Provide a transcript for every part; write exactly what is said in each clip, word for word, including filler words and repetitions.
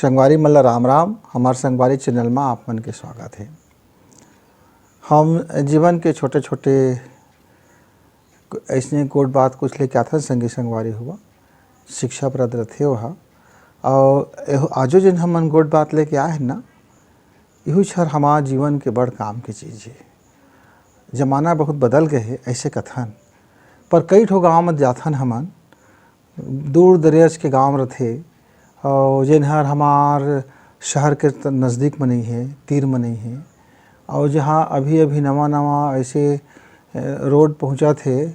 संगवारी मन ला राम राम। हमार संगवारी चैनल मा आप मन के स्वागत हे। हम जीवन के छोटे छोटे अइसने गोठ बात कुछ लेके आथन संगी संगवारी हुआ, शिक्षाप्रद रथे ओहा। अउ एहो आजो जेन हमन गोठ बात लेके आए हन ना, इहू छर हमार जीवन के बड़ काम के चीज हे। जमाना बहुत बदल गए हे अइसे कथन, पर कई ठो गांव में जाथन हमन, दूर दरेज के गांव रथे, अउ जेन हर हमार शहर के त-, नजदीक में नहीं हे, तीर में नहीं हे, अउ जहां अभी-अभी नवा-नवा ऐसे, अ, रोड पहुंचत हे,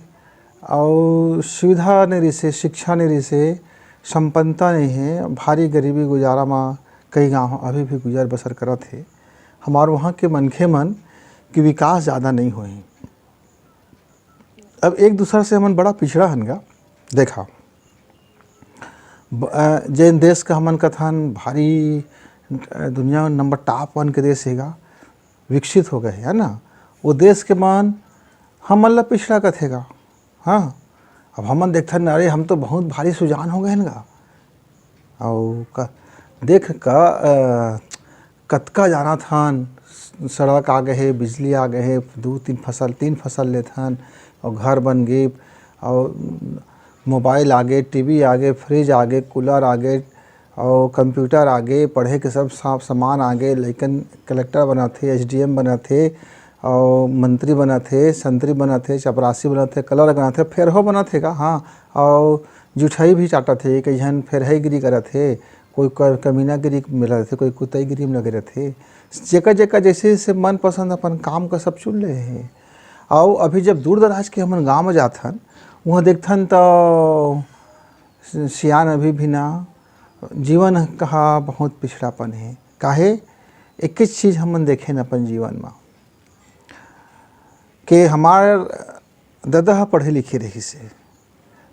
अउ सुविधा नहीं रिसे, शिक्षा नहीं रिसे, संपन्नता नहीं हे, भारी गरीबी गुजारा म कई गांव अभी भी गुजर बसर करत हे। हमार वहां के मनखे मन के विकास ज्यादा नहीं होए हे। अब एक दूसरा से हमन बड़ा पिछड़ा हन गा। देखा, ब-, अ, जेन देश का हमन कथन भारी, अ, दुनिया में नंबर टॉप वन के देश हे गा, विकसित हो गए हे, है ना, वो देश के मन हमन ला पिछड़ा कथे गा। हाँ, अब हमन देखथन, अरे, हम तो बहुत भारी सुजान हो गए हन गा। अउ का, देख का, अ, कतका जानत हन, सड़क आ गए हे, बिजली आ गए हे, दू तीन फसल, तीन फसल लेथन, अउ घर बन गे, अउ मोबाइल आ गे, टीवी आ गे, फ्रिज आ गे, कूलर आ गे, अउ कंप्यूटर आ गे, पढ़े के सब सा-, सामान आ गे, लइकन कलेक्टर बनत हे, एसडीएम बनत हे, अउ मंत्री बनत हे, संतरी बनत हे, चपरासी बनत हे, कलर बनत हे, फेरहो बनत हे का? हाँ, अउ जुठई भी चाटत हे, कई झन फेरहईगिरी करत हे, कोई क-, कमीनागिरी में लगे रथे, कोई कुतईगिरी में लगे रथे। जेकर, जेकर जैसे, जैसे मनपसंद अपन काम का सब चुन ले हे। अउ अभी जब दूर दराज के हमन गाँव में जाथन, उहाँ देखथन त सि-, सियान अभी भी ना, जीवन कहा बहुत पिछड़ापन हे। काहे? एकेच चीज हमन देखेन अपन जीवन म, के हमार ददा ह पढ़े लिखे रहिस हे,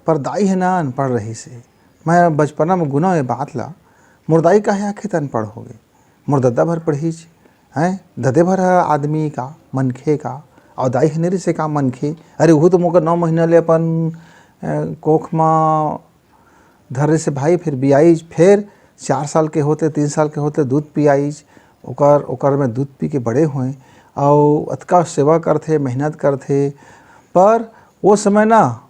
पर दाई ह ना अनपढ़ रहिस हे। मैं बचपना म गुना ये बात ला, मोर दाई काहे आखिर त अनपढ़ हो गे? मोर ददा भर पढ़िस, हैं? ददे भर ह आदमी का, मनखे का, अउ दाई ह नइ रिहिस हे का मनखे? अरे, उहू तो मोकर नौ महीना ले अपन, अ, कोख म धरे से भाई, फिर बियाई, फिर चार साल के होते, तीन साल के होते दूध पियाई, ओकर, ओकर में दूध पी के बड़े होए, अउ अतका सेवा करथे, मेहनत करथे। पर वो समय ना,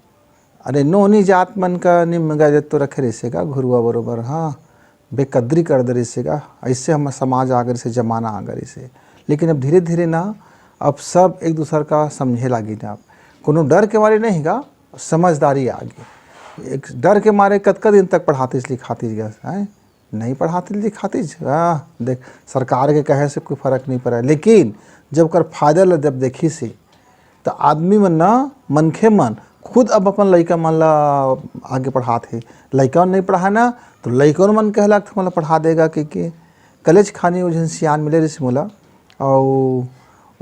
अरे, नोनी जात मन का निम्न गाजत तो रखे रहिस हे का घुरुआ बरोबर, हाँ, बेकदरी कर दे रहिस हे का, ऐसे हमर समाज आ गे रहिस हे, जमाना आ गे रहिस हे। लेकिन अब धीरे-धीरे ना, अब सब एक दूसर का समझे लागी ना। कोनो डर के मारे नहीं गा, समझदारी आ गे। एक डर के मारे कतका दिन तक पढ़ातिस लिखातिस गा, हैं? नहीं पढ़ातिस लिखातिस, हाँ, देख, सरकार के कहे से कोई फर्क नहीं पड़े, लेकिन जब ओकर फायदा ल जब देखिस हे, त आदमी मन ना, मनखे मन खुद अब अपन लइका मन ला आगे पढ़ात हे। लइका मन नहीं पढ़ाए ना, तो लइका मन कहे लागथे, "मोला पढ़ा देगा," कहिके। कलेज खानी वो झन सियान मिले रहिस मोला, अउ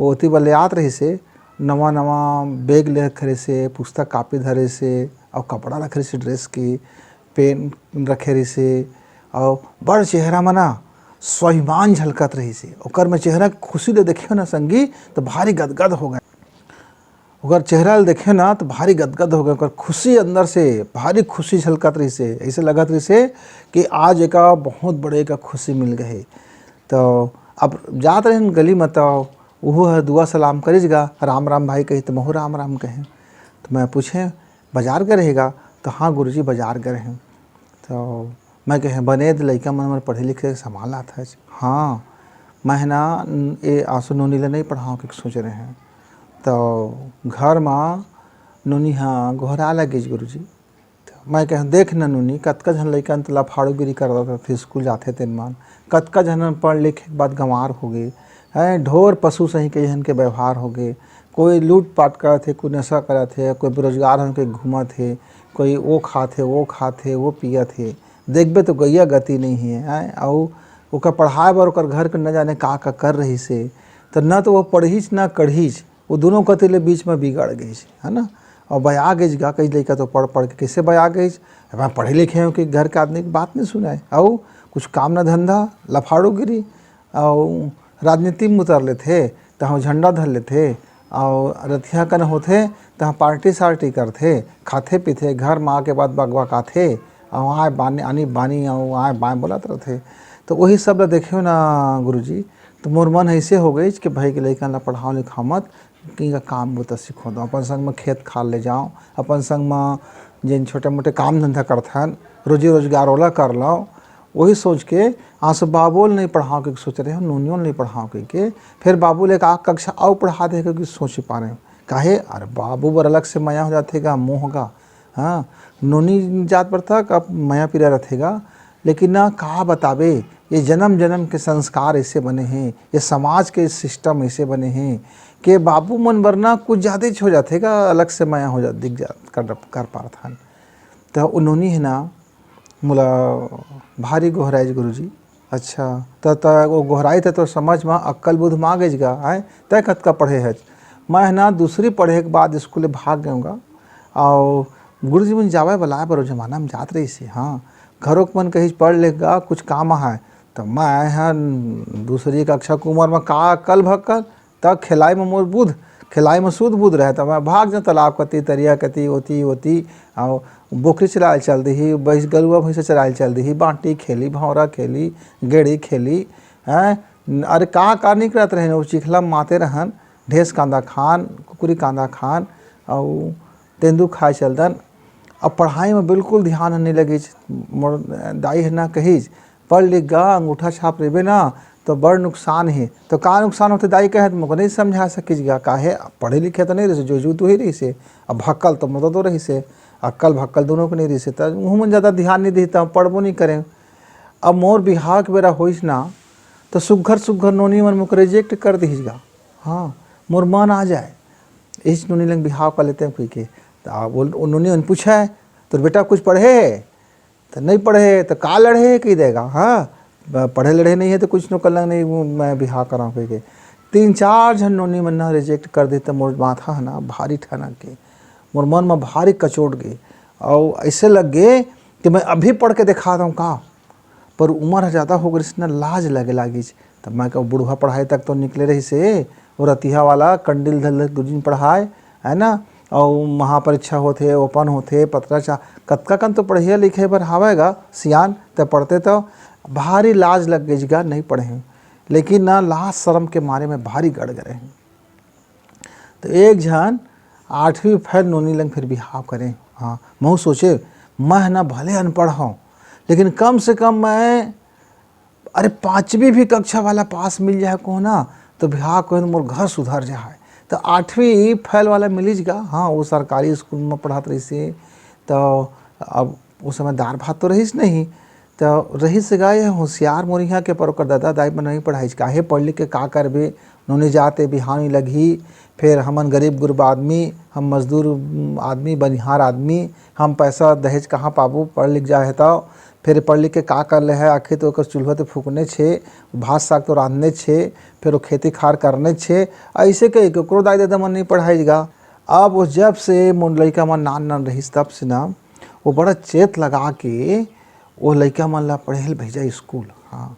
वो ओती बर ले आत रहिस हे, नवा-नवा बैग ले रखे रहिस हे, पुस्तक कापी धरे रहिस हे, अउ कपड़ा रखे रहिस हे, ड्रेस के, पेन रखे रहिस हे, अउ बड़ चेहरा म ना स्वाभिमान झलकत रहिस हे। ओकर में चेहरा के खुशी ले देखे ना संगी, त भारी गदगद हो गए। ओकर चेहरा ल देखे ना, त भारी गदगद हो गए। ओकर खुशी अंदर से, भारी खुशी झलकत रहिस हे। ऐसे लगत रहिस हे कि आज एका बहुत बड़े एका खुशी मिल गए हे। तो अब जात रहेन गली में, तो उहू ह दुआ सलाम करिस गा, "राम राम भाई" कही, तो महू "राम राम" कहे। तो मैं पूछे, "बाजार गए रहे गा?" तो "हाँ गुरुजी, बाजार गए रहे।" तो मैं कहे, "बने त लइका मन हमर पढ़े लिखे के सामान लात हच।" "हाँ, मैं ह ना, ए आंसू नोनी ल नहीं पढ़ाओ के सोच रहे हैं।" तो घर म नोनी ह गोहरा लगिस गुरुजी। तो मैं कहे, "देख न नोनी, कतका झन लइका त लफाड़ूगिरी करत रथे, स्कूल जाथे तेन मन। कतका झन पढ़ लिखे के बाद गंवार हो गे, हैं, ढोर पशु सही कई झन के व्यवहार हो गे। कोई लूट पाट करत हे, कोई नशा करत हे, कोई बेरोजगार होके घूमत हे, कोई वो खात हे, वो खात हे, वो पियत हे। देखबे तो गइया गति नहीं हे, हैं, अउ ओकर पढ़ाए बर ओकर घर के न जाने का, का कर रहिस हे। तो न तो वो पढ़िस, न कढ़िस, वो दोनों कति ले बीच में बिगड़ गइस, है ना? अउ बया गइस गा, कई लइका तो पढ़, पढ़ के कैसे बया गइस। अब मैं पढ़े लिखे हूँ कि घर के आदमी की बात नहीं सुनाए, अउ कुछ काम न धंधा, लफाड़ूगिरी, अउ राजनीति में उतर लेथे, तहाँ झंडा धर लेथे, अउ रतिहा कन होथे, तहाँ पार्टी सार्टी करथे, खाथे पीथे, घर में आके बाद बकबकाथे, अउ आय बानी, आनी बानी, अउ आय बाय बोलत रथे। तो वही सब ल देखेव ना गुरुजी, तो मोर मन ऐसे हो गई कि भाई के लइका ला पढ़ाओ लिखाओ मत, कि इनका काम बुता सिखो दो, अपन संग में खेत खार ले जाओ, अपन संग में जिन छोटे मोटे काम धंधा करथन, रोजी रोजगार ओला कर लो। वही सोच के आंसू बाबू ल नहीं पढ़ाओ के सोच रहे हो, नोनियो ल नहीं पढ़ाओ के, के। फिर बाबू ले एक आध कक्षा अउ पढ़ा दे के सोच पा रहे हो। काहे? अरे बाबू बर अलग से मया हो जाथे गा, मोह गा। हाँ, नोनी जात बर तक अब मया पीरा रथे गा, लेकिन ना का बताबे, ये जन्म जन्म के संस्कार ऐसे बने हैं, ये समाज के सिस्टम ऐसे बने हैं कि बाबू मन बर ना कुछ ज़्यादा ही हो जाथे गा, अलग से मया हो जा, दिख जा, कर, कर पारथन। तो ओ नोनी हे ना, मोला भारी गोहराइस गुरुजी। अच्छा, त, त वो गोहराई त तोर समझ म अक्कल बुध म आ गइस गा, आय? तैं कतका पढ़े हच? मैं ह ना दूसरी पढ़े के बाद स्कूल ले भाग गए गा। अउ गुरुजी मन जावय बलाय बर ओ जमाना म जात रहिस हे। हाँ, घरो के मन कहिस पढ़ ले गा, कुछ काम आहय। त मैं ह दूसरी कक्षा के उमर म का अक्कल भक्कल, त खेलाई म मोर बुध, खेलाई म सुध बुध रहे, त मैं भाग जाऊँ तालाब कती, तरिया कती, ओती, ओती, अउ बोकरी चराय ल चल दिही, भैंस, गरुआ भैंसा चराय ल चल दिही, बांटी खेली, भौंरा खेली, गेड़ी खेली, हैं? अरे का, का निकलत रहे, वो चिखला म माते रहन, ढेस कांदा खान, कुकुरी कांदा खान, अउ तेंदू खाय चल दन। अब पढ़ाई म बिल्कुल ध्यान नइ लगिस। मोर दाई ह ना कहिस, "पढ़ लिख गा, अंगूठा छाप रहिबे ना, तो बड़ नुकसान हे।" तो का नुकसान होथे दाई कहे, त मोके नइ समझा सकिस गा, काहे पढ़े लिखे तो नइ रहिस, जो, जो तो ही रहिस हे। अब भक्कल तो मोर तो रहिस हे, अक्कल भक्कल दोनों के नइ रहिस हे, त उहू मन जादा ध्यान नइ दिही, त पढ़बो नइ करें। अब मोर बिहाव के बेरा होइस ना, तो सुग्घर सुग्घर नोनी मन मोके reject कर दिहिस गा। हाँ, मोर मन आ जाए, इस नोनी लंग बिहाव कर लेते हैं कोई के। त आ, वो, वो नोनी मन पूछे, "तोर बेटा कुछ पढ़े हे?" त नहीं पढ़े, त का लड़े हे, कही देगा, हाँ, ब-, पढ़े लड़े नहीं है, तो कुछ नो कर लेंगे, नहीं, वो मैं बिहाव कराऊँ, कह के। तीन चार झन नोनी मन ना reject कर देते, मोर माथा है ना, भारी ठनक के, मोर मन में भारी कचोट गए, और ऐसे लग गए कि मैं अभी पढ़ के दिखा दूँ का, पर उमर ह जादा हो गइस ना, लाज लगे लागिस। त मैं कहूँ, बुढ़वा पढ़ाई तक तो निकले रहिस हे, वो रतिहा वाला कंडिल धर ले गुरुजी पढ़ाए, है ना? और महापरीक्षा होथे, ओपन होथे, पत्रा चा-, कतका कन तो पढ़िया लिखे बर हावय गा, सियान, त पढ़ते तो भारी लाज लग गइस गा, नहीं पढ़े। लेकिन ना, लाज शरम के मारे मैं भारी गड़ गए। त एक झन आठवीं फेल नोनी लंग फिर बिहाव करें। हाँ, महूँ सोचे, मैं ना भले अनपढ़ हूँ, लेकिन कम से कम मैं, अरे, पाँचवीं भी कक्षा वाला पास मिल जाए को ना, तो बिहाव करें, मोर घर सुधर जाए। त आठवीं फेल वाला मिलिस गा। हाँ, वो सरकारी स्कूल में पढ़त रहिस हे, त अब उस समय दार भात तो रहिस नहीं, त रहिस गा ये होशियार मोर इहाँ के, पर ओकर ददा दाई मन नहीं पढ़ाइस। काहे पढ़ लिख के का करबे, नोनी जात ए बिहाव नइ लगही, फेर हमन गरीब गुरबा आदमी, हम मजदूर, उम, आदमी, बनिहार आदमी, हम पैसा दहेज कहाँ पाबो, पढ़ लिख जाए हे तब, फेर पढ़ लिख के का कर ले हे, आखिर तो ओकर चूल्हा तो फूकनेच हे, भात साग तो रांधनेच हे, फेर वो खेती खार करनेच हे, ऐसे कहि के ओकरो दाई ददा मन नहीं पढ़ाइस गा। अब वो जब से मोर लइका मन नान नान रहिस तब से ना, वो बड़ा चेत लगा के वो लइका मन ला पढ़े ल भेजा स्कूल। हाँ,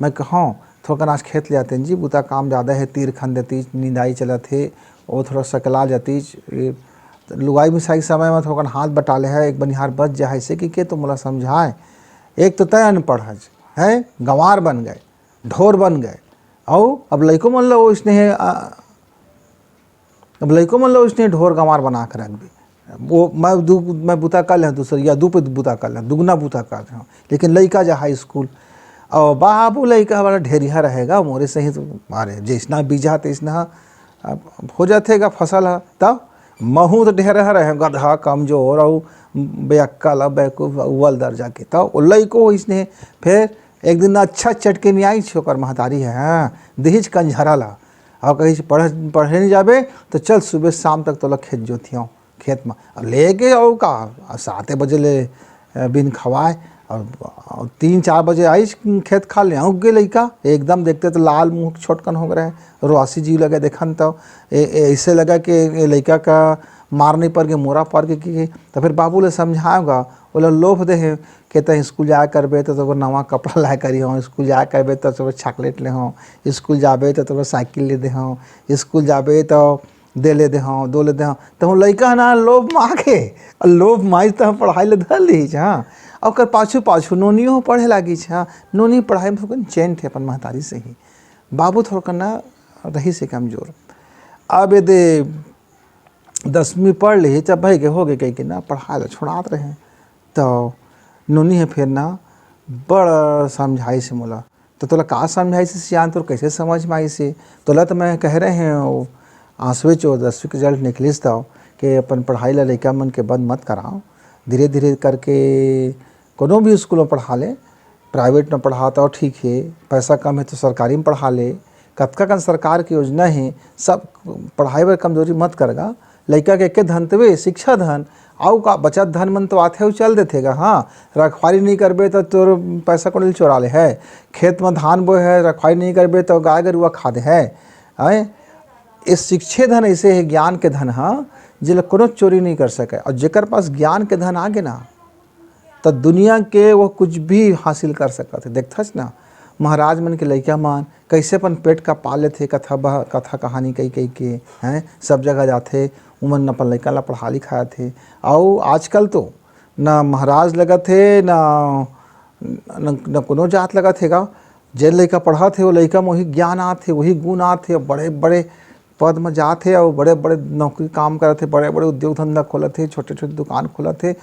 मैं कहूँ, "थोकन आज खेत ले आतेन जी, बुता काम जादा हे, तीर खन देतीच, निंदाई चलत हे, वो थोड़ा सकला जातीच, ये लुगाई मिसाई के समय में थोकन हाथ बटा ले हे, एक बनिहार बच जाए, ऐसे कि के तो मोला समझाए। एक तो तय अनपढ़ हच, है, गंवार बन गए, ढोर बन गए, अउ अब लइको मन ला वो इसने, आ, अब लइको मन ला उसने ढोर गंवार बना के रख दे। वो मैं दू, मैं बुता कर लें दूसर, या दू पे बुता कर लें, दुगना बुता कर लें।" लेकिन लइका जा हाई स्कूल, और बाबू लइका बड़ा ढेरिया रहेगा, मोरे सही तो, अरे, जैसना बीजा तैसना अब हो जाथे गा फसल ह। तब महूँ तो ढेर रहे, गधा, कमजोर, और बेअक्कल, बेवकूफ, अव्वल दर्जा के। तब वो लइको इसने, फिर एक दिन अच्छा चटके नहीं आई छोकर महतारी है, हाँ, दिहिच कंझरा ला। अउ कहिस, "पढ़-, पढ़े नहीं जाबे, तो चल सुबह शाम तक तोला खेत जोतिहौं, खेत म।" अउ लेगे अउ का, साते बजे ले, अ, बिन खवाए, अउ, अउ तीन चार बजे आइस खेत खार ले, अउ गे लइका, एकदम देखते तो लाल मुंह छोटकन हो गए, रोआसी जीव लगे देखन तो, ए-, ए-, ऐसे लगा कि ये लइका का मार नहीं पर गे, मोरा पर गे, कि, कि, तो फिर बाबू ले समझाएगा, ओला लोभ दे हे, के तैं स्कूल जाया करबे, तो तोर नवा कपड़ा लाया करिहौं, स्कूल जाया करबे, तो तोर चॉकलेट लेहौं, स्कूल जाबे, तो तोर साइकिल ले देहौं, स्कूल जाबे, तो दे ले देहौं, दो ले देहौं। तो वो लइका ना लोभ मांगे, और लोभ माई तो पढ़ाई ले धर लीज, हाँ। ओकर पाछू पाछू नोनियो पढ़े लागिस। हाँ, नोनी पढ़ाई में थोकन चेंट हे अपन महतारी से ही, बाबू थोकन ना रहिस हे कमजोर। अब एदे दसवीं पढ़ लिही, जब भई के हो गे कहिके ना पढ़ाई ला छोड़ात रहे। तो नोनी ह फेर ना बड़ समझाइस हे मोला। तो तोला का समझाइस हे सियान, तोर कैसे समझ में आइस हे? तोला तो मैं कहे रहे हँव, आँसुए चो दसवीं के रिजल्ट निकलिस तव, के अपन पढ़ाई ला लइका मन के बंद मत कराव, धीरे धीरे करके कोनो भी स्कूल में पढ़ा ले, प्राइवेट में पढ़ा तव ठीक हे, पैसा कम हे तो सरकारी में पढ़ा ले, कतका कन सरकार के योजना हे, सब पढ़ाई बर कमजोरी मत कर गा। लइका के एके धन तवे, शिक्षा धन, अउ का बचत धन मन तो आथे अउ चल देथे गा। हाँ, रखवारी नइ करबे त तोर पैसा कोड़ी ल चोरा ले हे, खेत म धान बोए हे, रखवारी नइ करबे त गाय गरुवा खा दे हे। हैं? ए शिक्षे धन अइसे हे, ज्ञान के धन ह, जेला कोनो चोरी नइ कर सकय। अउ जेकर पास ज्ञान के धन आगे ना, त दुनिया के वो कुछ भी हासिल कर सकत हे। देखथस ना, महाराज मन के लइका मन कइसे अपन पेट का पाल लेथे, कथा बह-, कथा कहानी कहि कहि के, हैं, सब जगह जाथे, उमन अपन लइका ला पढ़ा लिखाथे। अउ आजकल तो ना महाराज लगत हे, ना, ना, ना कोनो जात लगत हे गा। जेन लइका पढ़त हे, वो लइका में वही ज्ञान आत हे, वही गुण आत हे, बड़े-बड़े पद में जात हे अउ बड़े-बड़े नौकरी काम करत हे, बड़े-बड़े उद्योग धंधा खोलत हे, छोटे-छोटे दुकान खोलत हे।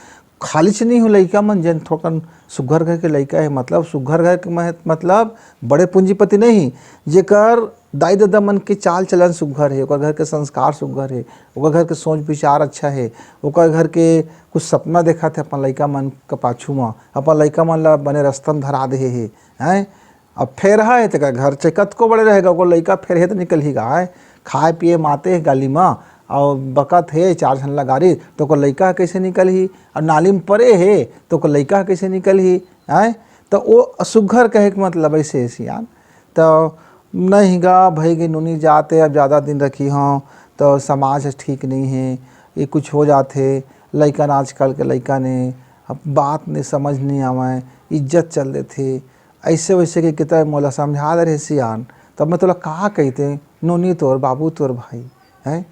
खाली से नहीं हो लइका मन, जेन थोकन सुग्घर घर के लइका हे, मतलब सुग्घर घर के मह-, मतलब बड़े पूंजीपति नहीं, जेकर दाई ददा मन के चाल चलन सुग्घर हे, ओकर घर के संस्कार सुग्घर हे, ओकर घर के सोच विचार अच्छा हे, ओकर घर के कुछ सपना देखत हे अपन लइका मन के पाछू म, अपन लइका मन ला बने रस्ता म धरा दे हे, हैं? अब फेरहा हे तेकर घर, चाहे कतको बड़े रहेगा, ओकर लइका फेरहे त निकलही गा, हैं? खाए पिए माते हे गाली म, अउ बकत हे चार झन ला गारी, त ओकर लइका ह कइसे निकलही? अउ नाली म परे हे, त ओकर लइका ह कइसे निकलही? हैं? त ओ सुग्घर कहे के मतलब अइसे हे सियान। त नहीं गा, भई गे नोनी जात हे, अब जादा दिन रखिहौं, त समाज ह ठीक नइ हे, ये कुछ हो जाथे, लइकन आजकल के लइकन ए, अब बात नइ समझ नइ आवय, इज्जत चल देथे, अइसे वइसे कहिके त मोला समझा दे रहे सियान, त अब मैं तोला का कहितें, नोनी तोर, बाबू तोर भाई, हैं?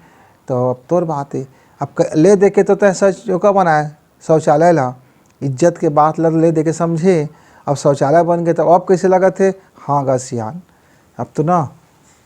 त अब तोर बात ए, अब क-, ले दे के तो तैं सच ओका बनाए, शौचालय ला, इज्जत के बात ला ले दे के समझे। अब शौचालय बन गे, तब अब कइसे लगत हे? हाँ गा सियान, अब तो ना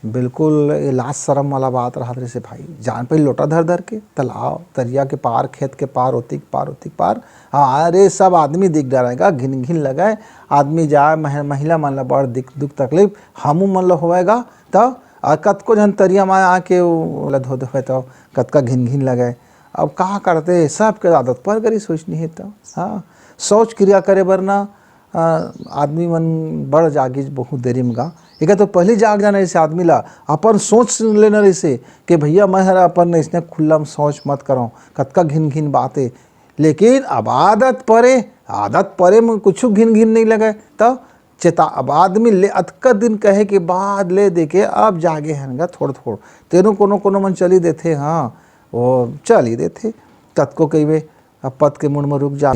बिल्कुल ये लाज शरम वाला बात रहत रहिसे भाई। जान पड़ी लोटा धर धर के तालाब, तरिया के पार, खेत के पार, ओती के पार, ओती के पार। हाँ, अरे सब आदमी दिख डरे गा, घिन घिन लगे। आदमी जाए, मह-, महिला मन ला बड़ दिक-, दुख तकलीफ, हमू मन ला होवे गा। त आ कतको झन तरिया म आके ओला धो देवे, त कतका घिन घिन लगे। अब का करते, सबके आदत पर गरी सोचनी हे त। हाँ, शौच क्रिया करे बर ना, अ, आदमी मन बड़ जागिस बहुत देरी म गा। एकर तो पहिली जाग जाना रहिसे आदमी ला, अपन सोच लेना रहिसे कि भैया मैं हर अपन अइसने खुल्ला म शौच मत करंव, कतका घिन घिन बात ए। लेकिन अब आदत परे, आदत परे म कुछु घिन घिन नइ लगे। त चेता, अब आदमी ले अतका दिन कहे के बाद ले दे के अब जागे हन गा थोड़ थोड़। तेनो कोनो कोनो मन चली देथे, हाँ, वो चली देथे, कतको कहिबे। अब पत के मुड़ म रुक जा।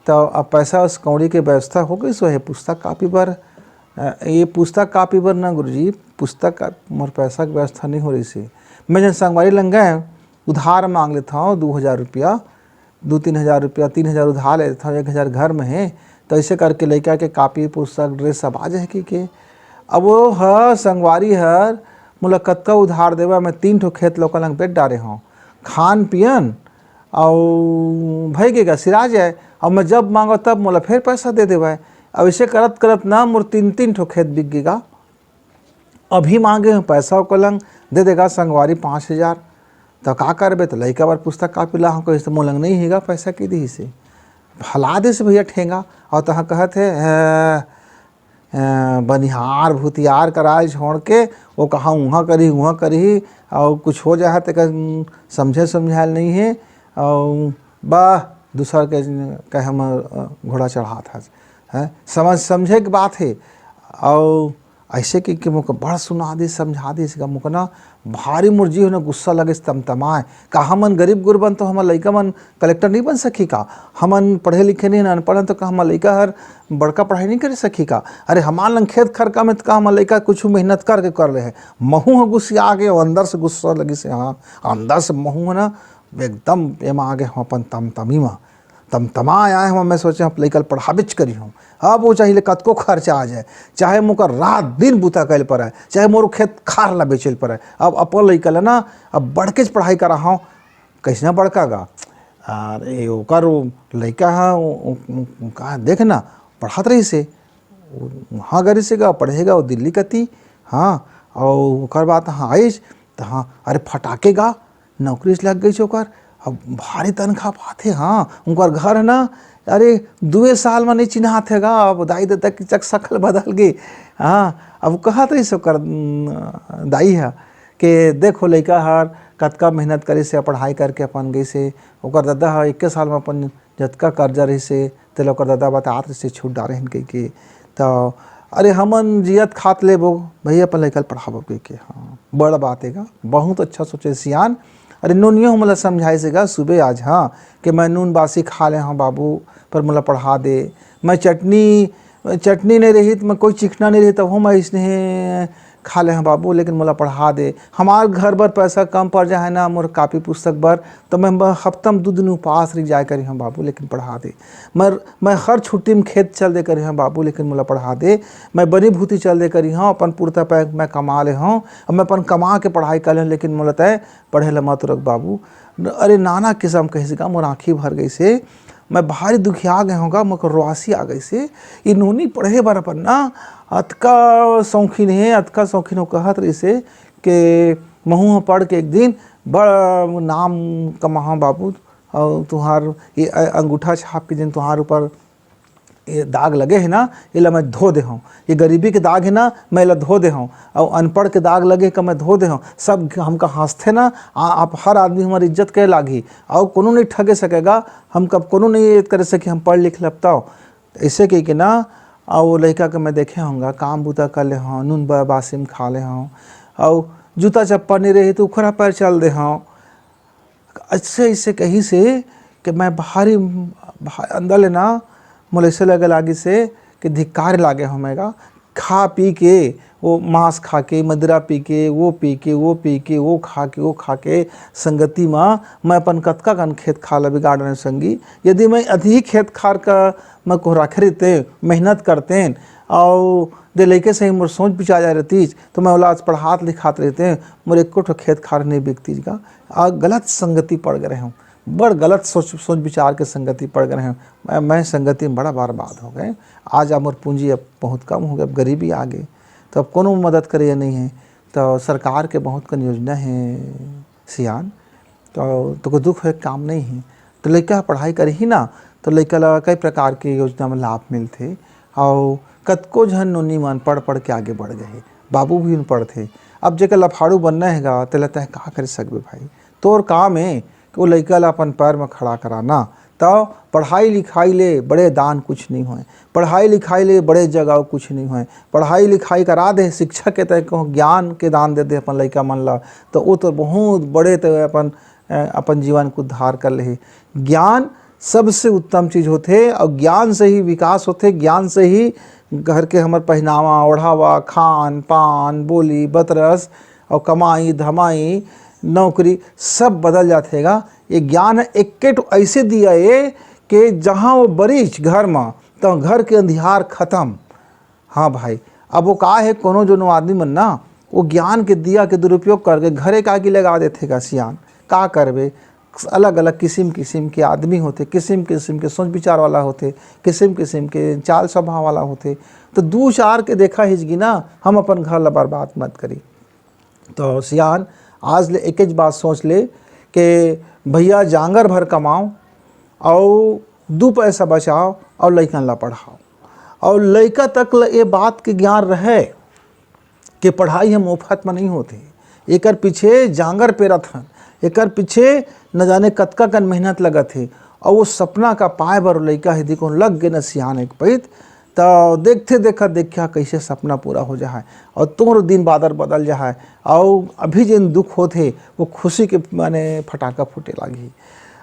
त अब पैसा कौड़ी के व्यवस्था हो गइस हे पुस्तक कापी बर। अ, ये पुस्तक कापी बर ना गुरुजी, पुस्तक का, मोर पैसा के व्यवस्था नइ हो रहिसे। मैं जेन संगवारी लंग गए, उधार मांग लेथंव दू हजार रुपया, दू तीन हजार रुपया, तीन हजार उधार ले लेथंव, एक हजार घर में हे, त अइसे करके लइका के कापी, पुस्तक, ड्रेस सब आ जाही कहिके। अब वो ह संगवारी हर मोला कतका उधार देवय, मैं तीन ठो खेत ल ओकर लंग बेच डारे हंव, खान पियन अउ भई गे गा सिरा जाय, अउ मैं जब मांगंव तब मोला फेर पैसा दे देवय। अब अइसे करत करत ना मोर तीन तीन ठो खेत बिक गे गा। अभी मांगे हंव पैसा ओकर लंग, दे दे गा संगवारी पाँच हजार। त का करबे, त लइका बर पुस्तक कापी लाहूं कहिस त मोर लंग नइ हे गा पैसा, कहि दिहिस हे। फैला दिस भैया ठेंगा, अउ तहां कहत हे, "ए, ए, बनिहार भूतियार कराए छोड़ के, वो कहां उहां करही, उहां करही, अउ कुछ हो जाही तेकर समझे समझायल नइ हे, अउ बा दूसर के कहे म, अ, घोड़ा चढ़ात हस।" हैं? समझ, समझे के बात हे। अउ अइसे कहिके मोके बड़ सुना दिस, समझा दिस गा। मोके ना भारी मोर जी ह ना गुस्सा लगिस, तमतमाय। का हमन गरीब गुरबन तो हमर लइका मन कलेक्टर नइ बन सकही का? हमन पढ़े लिखे नइ हन, अनपढ़ हन, तो का हमर लइका हर बड़का पढ़ाई नइ करे सकही का? अरे हमार लंग खेत खरका में तो का हमर लइका कुछु मेहनत करके कर ले हे? महूं ह गुस्सिया गे, अंदर से गुस्सा लगिस हे। हाँ, अंदर से महूं ह ना एकदम एमा आ गे हंव अपन तमतमी म। तमतमा आए हूँ, मैं सोचे हूँ लइका ल पढ़ाबेच करी हूँ। अब वो चाहे ले कतको खर्चा आ जाए, चाहे मोकर रात दिन बूता करे ल पड़े, चाहे मोर खेत खार ला बेचे ल पड़े, अब अपन लइका ला ना अब बड़केच पढ़ाई करा हूँ। कैसना बड़का गा? अरे ओकर वो लइका ह, वो, वो, वो, कहाँ देख ना, पढ़त रहिस हे, वो वहाँ गे रिहिस हे गा, पढ़े गा वो दिल्ली कती। हाँ, अउ ओकर बाद हाँ आइस, त हाँ, अरे फटाके गा, नौकरी से लग गई ओकर, अब भारी तनख्वाह पाथे। हाँ, उनकर घर है ना, अरे दुए साल में नहीं चिन्हात हे गा, अब दाई ददा के चक सकल बदल गई। हाँ, अब कहत रहिस ओकर, उम, दाई ह के देखो लइका हर कतका मेहनत करिस हे, पढ़ाई करके अपन गइस हे, ओकर ददा ह एक्के साल में अपन जतका कर्जा रहिस हे, तेला ओकर ददा बतात रहिस हे, छूट डारे हन कहिके। त अरे हमन जियत खात लेबो भैया, अपन लइका ल पढ़ाबो कहिके। हाँ, बड़ बात हे गा, बहुत अच्छा सोचे सियान। अरे नोनियो हमला समझाइस हे गा सुबह आज, हाँ, कि मैं नून बासी खा ले हूँ बाबू, पर मोला पढ़ा दे। मैं चटनी, चटनी नहीं रही त मैं कोई चिकना नहीं रही, तब हूँ मैं इसने खा ले हूँ बाबू, लेकिन मोला पढ़ा दे। हमार घर बर पैसा कम पड़ जाए ना, मोर कापी पुस्तक बर, तो मैं ब-, हफ्ता में दो दिन उपास रह जाए करी हूँ बाबू, लेकिन पढ़ा दे। मैं, मैं हर छुट्टी में खेत चल दे करी हूँ बाबू, लेकिन मोला पढ़ा दे। मैं बनी भूती चल दे करी हूँ, अपन पुरता पैक मैं कमा ले हूँ, अब मैं अपन कमा के पढ़ाई कर ले हूँ, लेकिन मोला तय पढ़े ला मत रोक बाबू। न-, अरे नाना किसम कहिस गा, मोर आँखी भर गइस हे। मैं भारी दुखिया गए हूँ गा, मोर रुआसी आ गइस हे। ये नोनी पढ़े बर अपन ना अतका शौकीन हे, अतका शौकीन हो कहत रहिस हे के महूँ ह पढ़ के एक दिन बड़ नाम कमाहूँ बाबू। अउ तुहार ये अ-, अंगूठा छाप के जेन तुहार ऊपर ये दाग लगे हे ना, एला मैं धो दे हूँ। ये गरीबी के दाग हे ना, मैं एला धो दे हूँ। अउ अनपढ़ के दाग लगे का मैं धो दे हूँ। सब हमका हँसथे ना, आ-, आप हर आदमी हमारी इज्जत करे लागी। अउ कोनो नहीं ठगे सकेगा, हमका कोनो नहीं ये करे सके, हम पढ़ लिख लब तब। ऐसे कह के ना, अउ वो लइका के मैं देखे हूँ गा, काम बूता कर ले हूँ, नून बा-, बासी में खा ले हूँ, अउ जूता चप्पल नहीं रही तो उखरा पैर चल दे हूँ। ऐसे, ऐसे कहिस हे कि मैं भारी, भारी अंदर ले ना मोला ऐसे लगे लागिस हे कि धिक्कार लागे हूँ मैं गा। खा पी के, वो मांस खा के, मदिरा पी के, वो पी के, वो पी के, वो खा के, वो खा के, संगति मा मैं अपन कतका कन खेत खार ला बिगाड़ डरेंव संगी। यदि मैं अतही खेत खार का मैं को रखे रहते, मेहनत करतेन, अउ दे लइके सही मोर सोच विचार जाए रहतीस, तो मैं ओला आज पढ़ात लिखात रहते, मोर एको ठो खेत खार नहीं बिकतीस गा। आ गलत संगति पड़ गए हूँ, बड़ गलत सोच, सोच विचार के संगति पड़ गए हूँ। मैं, मैं संगति में बड़ा बर्बाद हो गए। आज अब मोर पूंजी अब बहुत कम हो गए, अब गरीबी आ गई, तो अब कोनो मदद करे नहीं है। तो सरकार के बहुत कन योजना है सियान, तो तोको दुख होए के काम नहीं है। तो लइका पढ़ाई करही ना, तो लइका ला कई प्रकार के योजना में लाभ मिलथे। अउ कतको झन नोनी मन पढ़ पढ़ के आगे बढ़ गए हे, बाबू भी उन पढ़थे। अब जेकर लफाड़ू बनना हे गा, तेला तय का कर सकबे भाई? तोर काम हे कि वो लइका ला अपन पैर में खड़ा कराना। तो पढ़ाई लिखाई ले बड़े दान कुछ नहीं होए, पढ़ाई लिखाई ले बड़े जगाव कुछ नहीं होए। पढ़ाई लिखाई करा दे, शिक्षा के तय कहूँ ज्ञान के दान दे दे अपन लइका मन ला, तो वो तो बहुत बड़े तय अपन, अ, अपन जीवन के उद्धार कर लेही। ज्ञान सबसे उत्तम चीज होथे, अउ ज्ञान से ही विकास होथे, ज्ञान से ही घर के हमर पहनावा, ओढ़ावा, खान पान, बोली बतरस, अउ कमाई धमाई, नौकरी, सब बदल जाथे गा। ये ज्ञान ह एक्के ठो ऐसे दिया ए कि जहाँ वो बरिच घर म, तो घर के अंधियार खत्म। हाँ भाई, अब वो का हे, कोनो जोनो आदमी मन ना, वो ज्ञान के दिया के दुरुपयोग करके घरे के आगी लगा देथे गा सियान। का करबे, अलग-अलग किसिम-किसिम के आदमी होथे, किसिम-किसिम के सोच विचार वाला होथे, किसिम-किसिम के चाल स्वभाव वाला होथे। तो दू चार के देखा हिजगी ना, हम अपन घर ला बर्बाद मत करी। तो सियान, आज ले एकेच बात सोच ले के भैया, जांगर भर कमाओ अउ दू पैसा बचाओ अउ लइकन ला पढ़ाओ, अउ लइका तक ल ए बात के ज्ञान रहे कि पढ़ाई ह मुफ्त म नहीं होथे, एकर पीछे जांगर पेरत हन, एकर पीछे न जाने कतका कन मेहनत लगत हे, अउ वो सपना का पाए बर लइका हे, देखो, लग गे न सियान एक पइत, त देखते देखत देखा कैसे सपना पूरा हो जाए, अउ तोहरो दिन बादर बदल जाए, अउ अभी जेन दुख होथे, वो खुशी के माने फटाका फूटे लागही।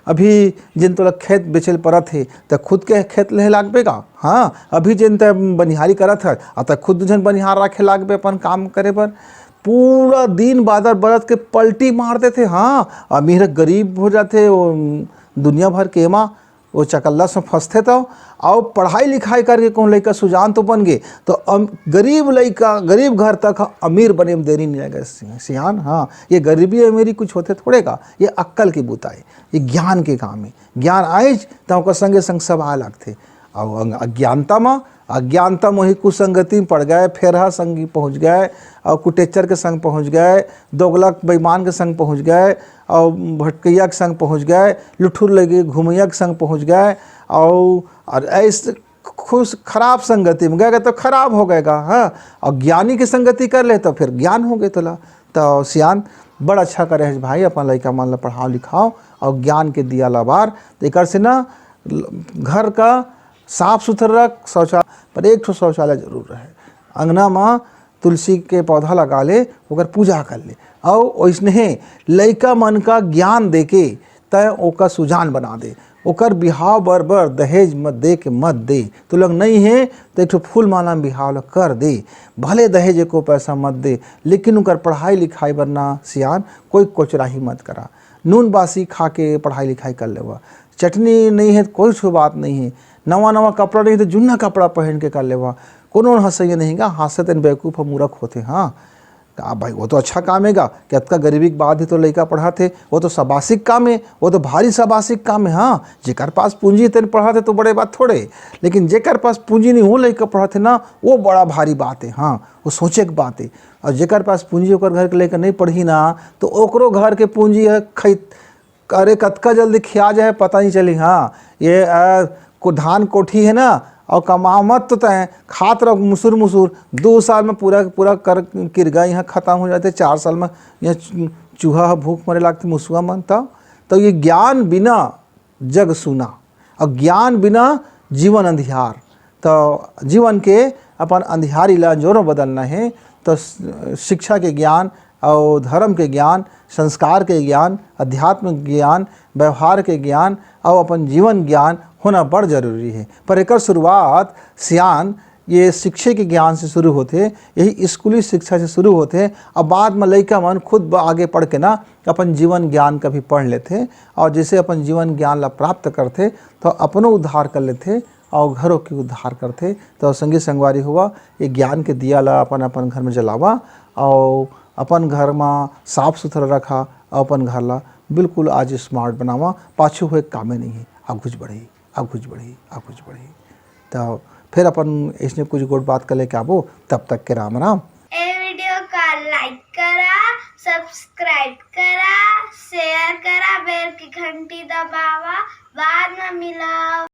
अभी जेन तोला खेत बेचे ल परत हे, त खुद के खेत लेहे लागबे गा? हाँ, अभी जेन त बनिहारी करत हस, आ त खुद दू झन बनिहार राखे लागबे अपन काम करे बर। पूरा दिन बादर बरत के पलटी मार देथे। हाँ, अमीर गरीब हो जाथे, वो दुनिया भर के एमा वो चकल्लस में फंसथे तो, अउ पढ़ाई लिखाई करके कहूँ लइका सुजान तो बन गे, तो अम, गरीब लइका, गरीब घर तक अमीर बने में देरी नहीं लगे सि-, सियान। हाँ, ये गरीबी अमीरी कुछ होथे थोड़े का, ये अक्कल की बुता हे, ये ज्ञान के काम हे। ज्ञान आइच त ओकर संगे संग सब आए लगथे। अउ अंग-, अज्ञानता म, अज्ञानता म ही कुसंगति में पड़ गए, फेरहा संगी पहुँच गए, अउ कुटेचर के संग पहुँच गए, दोगला बेईमान के संग पहुँच गए, अउ भटकैया के संग पहुँच गए, लुठुर लगे घुमैया के संग पहुँच गए, अउ, अउ ऐसे खुश खराब संगति में गए तो खराब हो गएगा। हाँ, अउ ज्ञानी के संगति कर ले तो फिर ज्ञान हो गए तोला। तो सियान, बड़ अच्छा करे हस भाई, अपन लइका मन ला पढ़ाओ लिखाओ अउ ज्ञान के दिया ला बार। तो एकर से ना ल-, घर का साफ सुथरा रख, शौचालय पर एक ठो शौचालय जरूर रहे, अंगना म तुलसी के पौधा लगा ले, ओकर पूजा कर ले। अउ ओइसने लइका मन का ज्ञान देके तय ओकर सुजान बना दे। ओकर बिहाव बर, बर दहेज मत दे के मत दे। तो लग नहीं हे तो एक ठो फूल माला में बिहाव ल कर दे। भले दहेज एको पैसा मत दे, लेकिन ओकर पढ़ाई लिखाई बर ना सियान कोई कोचराही मत करा। नून बासी खा के पढ़ाई लिखाई कर लेवा। चटनी नहीं हे तो कोई ठो बात नहीं हे। नवा नवा कपड़ा नहीं हे तो जुन्ना कपड़ा पहन के कर लेवा। कोनो हंसैया नहीं गा, हंसे तेन बेवकूफ ह, मूरख होथे। हाँ, का भाई, वो तो अच्छा काम हे गा, कि अतका गरीबी के बाद भी तो लइका पढ़ाथे, वो तो शाबाशिक काम हे, वो तो भारी शाबाशिक काम हे। हाँ, जेकर पास पूंजी हे तेन पढ़ाथे तो बड़े बात थोड़े, लेकिन जेकर पास पूंजी नहीं, वो लइका पढ़ाथे ना, वो बड़ा भारी बात हे। हाँ, वो सोचे के बात हे। अउ जेकर पास पूंजी, ओकर घर के लइका नहीं पढ़ही ना, तो ओकरो घर के पूंजी ह खई-, अरे, कतका जल्दी खिया जाए, पता नहीं चली। हाँ, ये, आ, को धान कोठी हे ना, अउ कमावत तो तय खात रहो मुसुर मुसुर, दो साल में पूरा पूरा कर किरगा यहाँ खत्म हो जाथे, चार साल में यहाँ चू-, चूहा ह भूख मरे लागथे, मुसुआ मन। तब तो ये ज्ञान बिना जग सूना, अउ ज्ञान बिना जीवन अंधियार। तो जीवन के अपन अंधियारी ला अंजोर में बदलना हे, तो स-, शिक्षा के ज्ञान अउ धर्म के ज्ञान, संस्कार के ज्ञान, अध्यात्म के ज्ञान, व्यवहार के ज्ञान अउ अपन जीवन ज्ञान होना बड़ जरूरी हे। पर एकर शुरुआत सियान ये शिक्षा के ज्ञान से शुरू होथे, यही स्कूली शिक्षा से शुरू होथे। अब बाद में लइका मन खुद ब-, आगे पढ़ के ना अपन जीवन ज्ञान का भी पढ़ लेथे, अउ जैसे अपन जीवन ज्ञान ला प्राप्त करथे, तो अपनो उद्धार कर लेथे अउ घरों के उद्धार करथे। तो संगी संगवारी हुआ, ये ज्ञान के दिया ला अपन अपन घर में जलावा, अउ अपन घर में साफ सुथरा रखा, अउ अपन घर ला बिल्कुल आज smart बनावा। पाछू होए कामे नहीं हे, आगुच बढ़ही, आगुच बढ़ही, आगुच बढ़ही। तो फिर अपन इसने कुछ गोठ बात कर लेके आबो, तब तक के राम राम। ए वीडियो का like करा, subscribe करा, share करा, bell की घंटी दबावा। बाद में मिला।